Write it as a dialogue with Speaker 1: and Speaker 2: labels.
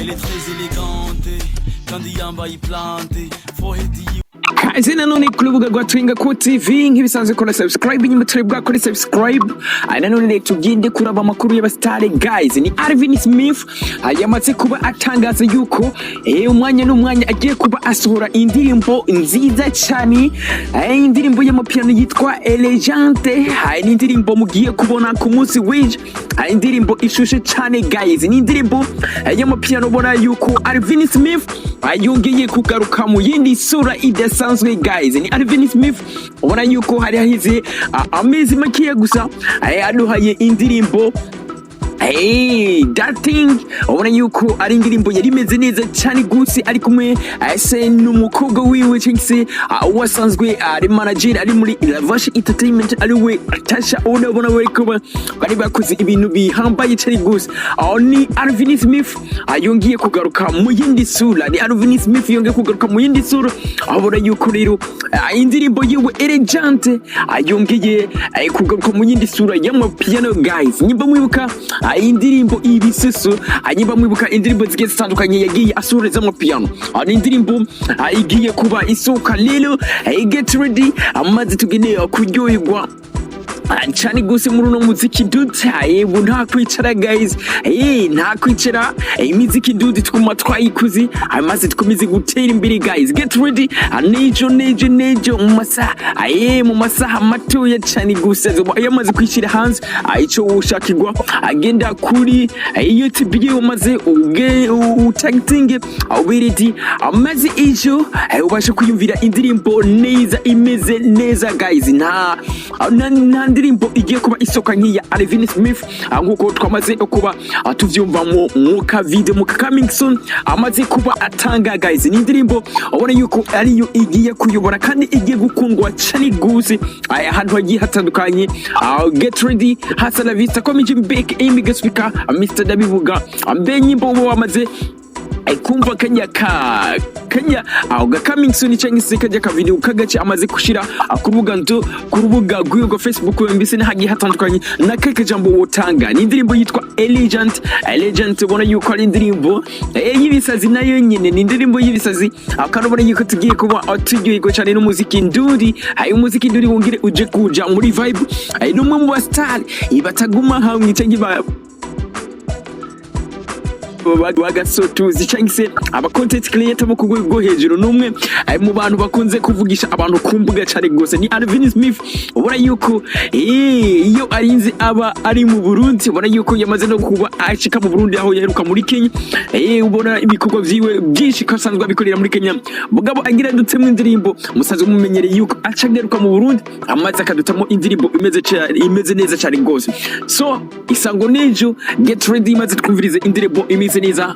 Speaker 1: Elle est très élégante, kandi yambaye plante, forehead yiwe.
Speaker 2: Kaze nanone ku rubuga rwa Twenga ko TV. Nk'ibisanzwe, kora subscribe inyuma, turi bwakore subscribe. Nanone reka tugende kuraba amakuru y'abasitari, guys. Ni Alvin Smith, yamaze kuba atangaza yuko umwanya n'umwanya agiye kuba asohora indirimbo nziza cyane, indirimbo y'amapiano yitwa Elegante. Ni indirimbo mugiye kubona ku munsi w'ejo. Indirimbo ishushe cyane, guys. Ni indirimbo y'amapiano, ubona yuko Alvin Smith yongeye kugaruka mu yindi sura idasanzwe, guys. Ni Alvin Smith, ubona yuko hari hahize amezi makeya gusa aduhaye indirimbo Hey, that thing, ubona yuko ari indirimbo yari imeze neza cyane gose, ari kumwe ese n'umukobwa wiwe cyangwa se uwasanzwe ari manager ari muri Lavash Entertainment, ari we Tasha. Ubona we ko bari bakoze ibintu bihambaye cyane gose. Aho ni Alvin Smith yongeye kugaruka mu yindi sura. Ni Alvin Smith yongeye kugaruka mu yindi sura, aho ubona yuko rero indirimbo yiwe Elegante yongeye kugaruka mu yindi sura y'amapiano, guys. Nyimba mwibuka indirimbo Ibisusu, nyimba mwibuka indirimbo zigiye zitandukanye yagiye asohoreza amapiano, ni indirimbo igiye kuba isohoka rero. Get ready, amaze tugeneye kuryoherwa cyane gose muri uno muziki dude. Ubu nta kwicara, guys, nta kwicara. Imiziki dude twuma twayikuze, maze dukomeze gutera imbere, guys. Get ready, nejo nejo nejo mu masaha mu masaha matoya cyane gusa azoba yamaze kwishyira hanze. Ico ushakirwa, agenda kuri YouTube yiwe maze uge utagitinge ube ready, maze ejo ubashe kwiyumvira indirimbo neza, imeze neza, guys. Nta ndirimbo igiye kuba isoka nk'iya Alvin Smith, nk'uko twamaze kuba tuvyumva mu mwuka video mu coming soon amaze kuba atanga, guys. Ni indirimbo ubona yuko ariyo igiye kuyobora kandi igiye gukundwa cyane gose ahantu hagiye hatandukanye. Get ready, hasta la vista. Komije back Amy Speaker, Mr Dabivuga mbe nyimbo uba wamaze kumva kanya ka kanya aho ga coming soon cyangwa se kajya ka video kagace amaze kushira ku rubuga ndo ku rubuga rw'iyo rwa Facebook, mbese n'hagiye hatandukanye, na keke jambo wotanga ni indirimbo yitwa Elegant. Elegant, ubona yuko ari indirimbo y'ibisazi, nayo nyine ni indirimbo y'ibisazi. Kandi ubona yuko tugiye kuba turyoherwa cyane n'umuziki nduri. Hayi, umuziki nduri wongere uje kuja muri vibe. N'umwe mu ba star bataguma hamwe cyangwa bagasotuzi cyangwa se aba content creator bo ku rwego rwo hejuru, n'umwe mu bantu bakunze kuvugisha abantu ku mbuga cyane rwose, ni Alvin Smith. Ubona yuko iyo arinze aba ari mu Burundi, ubona yuko yamaze no kuba ashika mu Burundi aho yaheruka muri Kenya. Ubona ibikorwa vyiwe byinshi ko asanzwe abikorera muri Kenya, mugabo agira dutemwe indirimbo. Musanzwe mumenyereye yuko aca agaruka mu Burundi amaze akadutamo indirimbo imeze neza cyane rwose. So isango nejo, get ready, maze twumvirize indirimbo imeze neza.